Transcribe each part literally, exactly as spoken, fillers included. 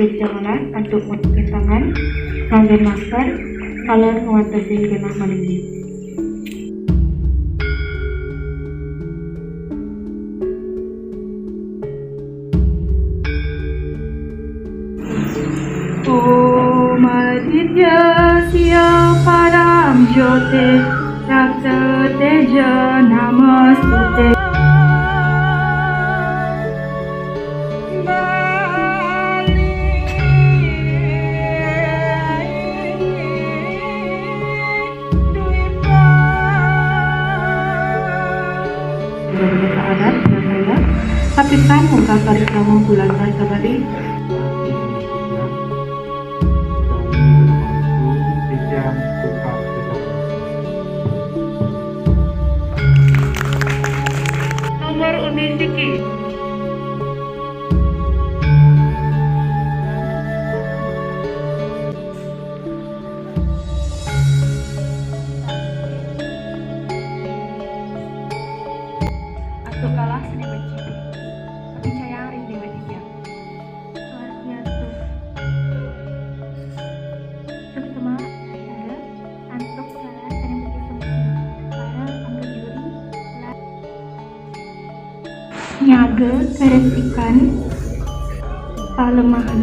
Janganan antuk mapakintangan, nganggén masker, taler ngwantosin genah malinggih. Om Aditya Siya Param Jyote Raksa Teja Namostute. Adat, Nagaya, Kapisan, Muka Parikrama Bulan Basa Bali. Nomor Umi Siki. Antuk galah sané becik, kapicayan ring Déwa Titiang. Swastiastu. Suksma, antuk galah sané becik sumiki. Para anggajuri, la- Nyaga karesikan palemahan.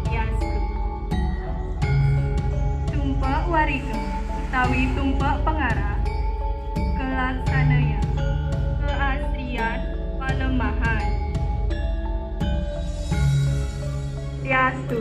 Yastu. Tumpek warega utawi tumpek pangarah kalaksanayang kaastrian palemahan. Yastu.